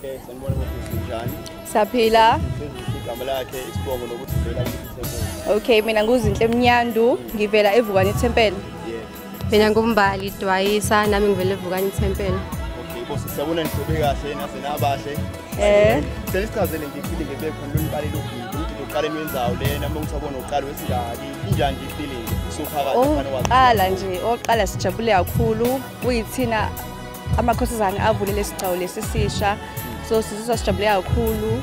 Okay, sanibona ukuthi sinjani? Siyaphila. Igama lakhe isibongo nokuthi uvela kuphi. Okay, mina nguZinhle Mnyandu, ngivela eVukani Tempel. Yeah. Mina nguMbali Dwayisa, nami ngivela eVukani Tempel. Okay, boss siyabona nihlobe kahle naze nabahle. Selichazele nje ifeeling ebekhona loniqale lokugida, ukuthi uqale lwenzawo lena uma uthi uqala wesingaki, injani nje ifeeling usuphakathi mfana wazi. Oqala nje, oqala sijabule kakhulu kuyithina amakhosazane avule lesigcawu lesisisha. So sizizwa sijabule kakhulu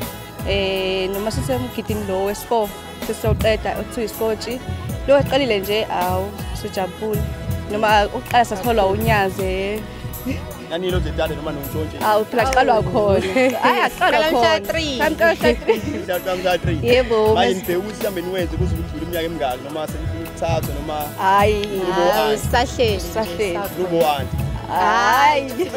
noma sisemgidini lo wesi4 sesiyoqeda othiwa isikotshi lo eqalile nje awu sijabule noma uqala sasitholwa unyaze nanilo zedale noma nontshontshe awu phela kuqalwa khona hayi aqalwa khona mhla 3 yebo manje nibheke ukuthi mhlambe niwenze kuze kudlule iminyaka emingaki noma senifuna ukuthathwa noma hayi sahleli lubo anti hayi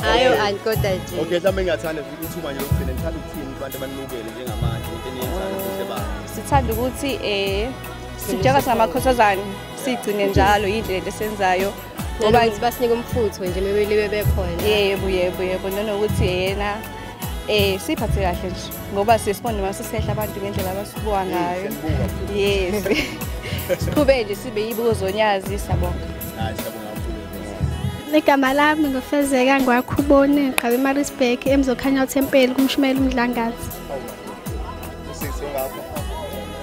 ayo anti kodwa nje. Okay, mhlawumbe ngiyathanda ithuba nje lokugcina ngithanda ukuthini kubantu abanibukele njengamanje into eniyenzayo kuhle bani. Sithanda ukuthi sijaka singamakhosazane sigcine njalo indlela esenzayo ngoba ukuthi basinike umfutho nje mebeliwe bekhona. Yebo yebo yebo nanokuthi yena siphathe kahle nje ngoba sisibona noma sisehla abantu ngendlela abasibuka ngayo. Yes. Siqhubeke nje sibe yibuko zonyazi siyabonga. Hayi siyabonga. Igama lami nguFezeka ngwakhubone ngiqhawe eMaritzburg eMzokhanya Tempel kumshumela uMdlangazi.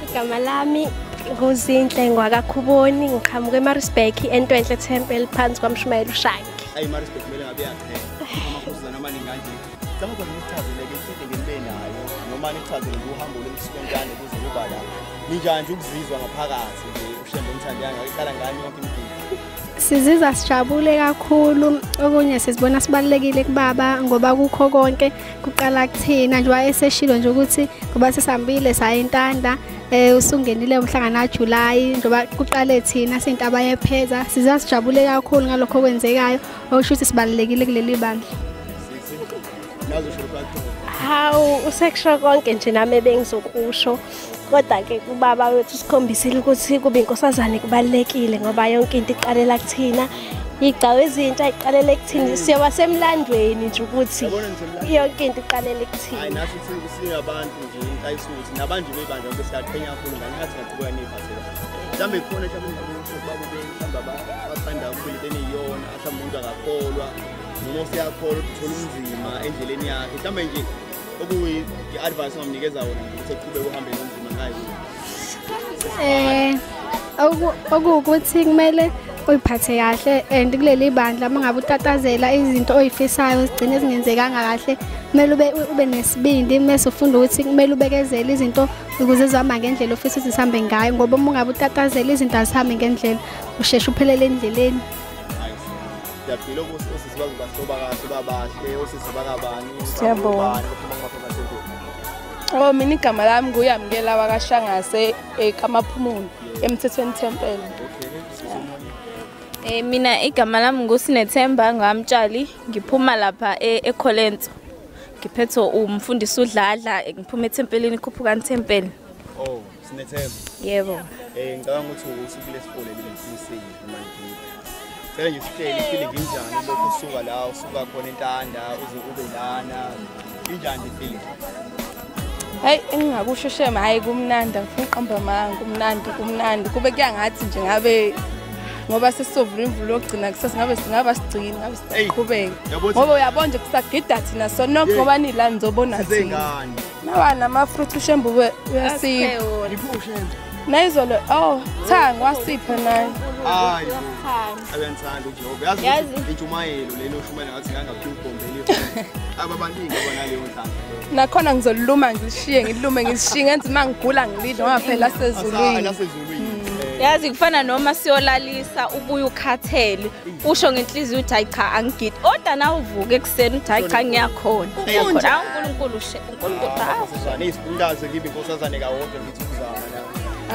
Igama lami nguZinhle ngwakakhuboni ngiqhamuka eMaritzburg eNtwenhle Temple phansi kwamshumela uShangi. Ayi Maritzburg kumele ngabe yaqhela. Amakhosazana amaningi kanje. Cela ukuthi nisichazeleke into ngenibe nayo noma nichazele uhambo lwemsikontane kuze kuba la. Ninjani nje ukuzizwa ngaphakathi nje uShembe umthandanga iqala ngani yonke imigidi? Sizizwa sijabule kakhulu okunye sizibona sibalulekile kubaba ngoba kukho konke kuqala kuthina nje wayeseshilo nje ukuthi ngoba sesihambile saya eNtanda usungenile umhlangano kaJuly njengoba kuqale thina sintaba yepheza sizizwa sijabule kakhulu ngalokho okwenzekayo okusho ukuthi sibalulekile kuleli bandla. Hawu usekusho konke nje nami bengizokusho kodwa ke ubaba wethu sikhombisile ukuthi kube inkosazane kubalekile ngoba yonke into iqalela kuthina igcawu ezintsha iqalele kuthina siyoba semlandweni nje ukuthi yonke into iqalele kuthina. Hayi nathi singabantu nje inhlayisuthi nabanje bebandla ngoba siyaqhenya kakhulu ngani ngathi ngaqhubeka niphathela. Mhlawumbe khona mhlawumbe ukuthi babo mhlawumbe abathanda ukubili beniyona mhlawumbe umuntu akakholwa noma usiyakholwa uthola umzima endleleni yakhe mhlawumbe nje okuyi-advice ongamnikeza wona ukuthi eqhubeke uhambe nonzima ngayo. Okuwukuthi kumele uyiphathe kahle and kuleli bandla uma ngabe utatazela izinto oyifisayo zigcine zingenzekanga kahle kumele ube nesibindi mase ufunda ukuthi kumele ubekezele izinto ukuze zihamba ngendlela ofisa ukuthi zihambe ngayo ngoba uma ngabe utatazela izinto azihambi ngendlela usheshe uphelele endleleni. Siyaphila ukuthi osisi bazobahloba kahle babahle osisi bakabani. Siyabonga. Oh mina igama lami nguYamukela wakaShangase eKamaphumulo eMthethweni Temple. Okay. Mina igama lami nguSinethemba ngamtshali ngiphuma lapha eKholenso. Ngiphethe umfundisi uDladla ngiphuma eTempelini Khuphukani Temple. Oh, Sinethemba. Yebo. Ngicabanga ukuthi usuku lesikole lingifisile manje. Cela nje sitshele ifeeling injani lokho usuka la usuka khona eNtanda uze ube lana injani ifeeling? Hayi engingakusho shema hayi kumnandi ngifuna uqamba amanga kumnandi kumnandi kube kuyangathi nje ngabe ngoba sesizovula imvulo yokugcina kusasa ngabe singaba sigcina ngabe siqhubeke ngoba uyabona nje kusagida thina sonke ngoba nila nizobona thina nawa nama-fruit uShembe uyasipha nayizolo oh thanga wasipha naye. Hayi abenthanda uJehova yazi intshumayelo lena oshumayela ngathi ngangaphiwa ubhombeli ababaningi abanaleyo nhlanhla nakhona ngizoluma ngilishiye ngilume ngilishiye ngenza uma ngigula ngilidle ngoba phela sezulwini. Yazi kufana noma siyolalisa ubuye ukhathele usho ngenhliziyo uthi hayi cha angigidi kodwa na uvuke ekuseni uthi hayi cha ngiyakhona ngiyakhona uNkulunkulu uNkulunkulu hawu isifundaze kibe inkosazane kawodwa ngithi ukuzama na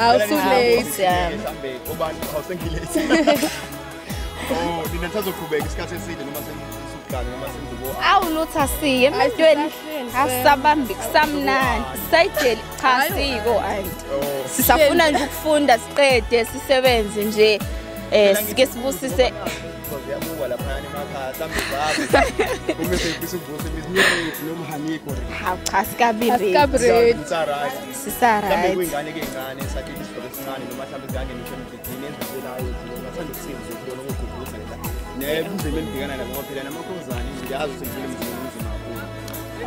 awusulate mhlambe obani awusengilate. Oh nina nisazoqhubeka isikhathi eside noma senisuqala noma sengizobo awu lutho asiye emntweni asabambi kusamnandi sayideli cha siko anti sisafuna nje ukufunda siqede sisebenze nje sike sibusise. insizwa ziyabuka laphayana emakhaya mhlawumbe zazi uma seyifisa ukuvusa imizi noma hanikho. Hawu cha sikabi ready. Sisara. Mhlawumbe kuyingane ke ingane sakhe isigqoko esincane noma mhlawumbe ingane ngisho emgidini ezivelayo ngathanda ukusiza ukubona ukugqugquza la. Nebunzima enibhekana nabo ngoba phela namakhosazane ngiyazi ukuthi ngifile umzimba kakhulu.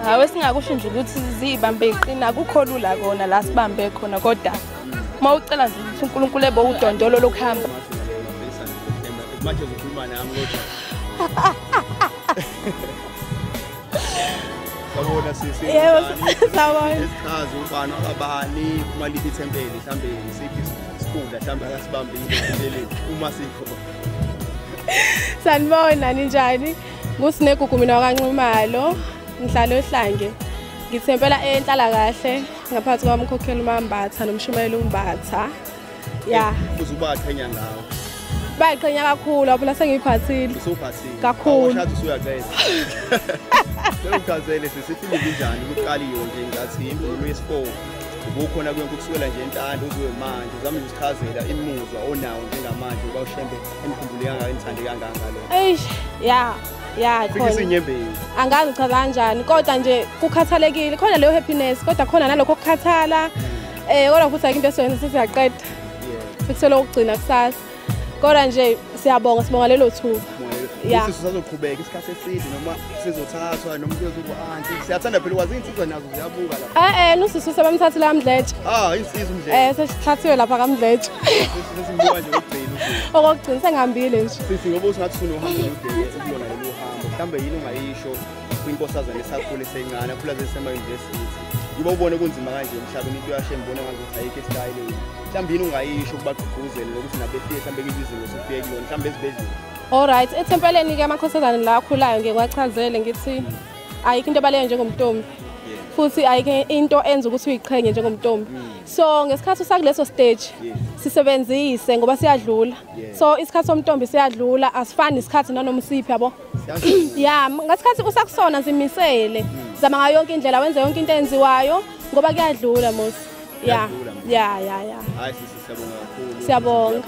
Hawe singakusho nje ukuthi zibambe iqina akukho lula kona la sibambe khona kodwa uma ucela nje ukuthi uNkulunkulu ebe udondolo lokuhamba. Manje uzokhuluma nami kodwa. Sawubona sisi. Yebo, sawubona. Esichaza ubani abani uma lithi ithempeli mhlambe isiphi isikhundla mhlambe akasibambile ethempelini uma sikho. Sanibona ninjani? NguSinegugu mina wakaNxumalo, ngihlala eHlange. Ngithempela enhlala kahle ngaphansi kwamkhokheli uMambatha nomshumayeli uMbatha. Ya. Uzubaqhenya ngawo. Bayiqhenya kakhulu phela sengiyiphathile. Usuphathile. Kakhulu. Awushathi usuyaqeda. Sekuchazele sisifile kanjani ukuqaliwe nje ngathi imvulo yesi4. Ubukhona kwenke kusukela nje entando uziwe manje uzame nje usichazela imuzwa onawo njengamanje uba uShembe emkhumbule kangaka enithande kangaka ngalo. Eish, ya. Ya khona. Isinyembezi. Angazi uchaza kanjani kodwa nje kukhathalekile khona leyo happiness kodwa khona nalokho kukhathala. Kodwa futhi ayikho into esiyenza sesiyaqeda. Yeah. Fikusela ukugcina kusasa. Kodwa nje siyabonga sibonga lelo thuba. Yeah. Sizoqhubeka isikhathi eside noma sizothathwa noma kuyozuba anti. Siyathanda phela ukwazi insizwa nazo ziyabuka lapha. Nosisi sebamthathile kaMdletshe. Ah, insizwa uMdletshe. Sesithathiwe lapha kaMdletshe. Sesimbuka nje ukugcina usuku. Okokugcina sengihambile nje. Sisi ngoba usingathi usunohambo olude kulona lolu hambo. Mhlambe yini ungayisho kwinkosazana esakhula esencane, akhula sesema university. Ngiba ubone kunzima kanje emhlabeni into yashe ngibona ngathi ayikho estyle. Mhlambe yini ungayisho kubagqugquzele ukuthi nabefike mhlambe kwizinto sofike kulona mhlambe ezibhedlela. Alright, ethempeleni ke amakhosazane la akhulayo ngeke ngiwachazele ngithi ayikho into ebaleke njengomntombi. Futhi ayikho into enza ukuthi uyiqhenye njengomntombi. So ngesikhathi usakuleso stage sisebenzise ngoba siyadlula. So isikhathi somntombi siyadlula asifani isikhathi nanoma usiphi yabo. Yeah, ngesikhathi usakusona zimisele. Zama ngayo yonke indlela wenze yonke into enziwayo ngoba kuyadlula mos. Yeah. Yeah, yeah, yeah. Hayi sisi siyabonga kakhulu. Siyabonga.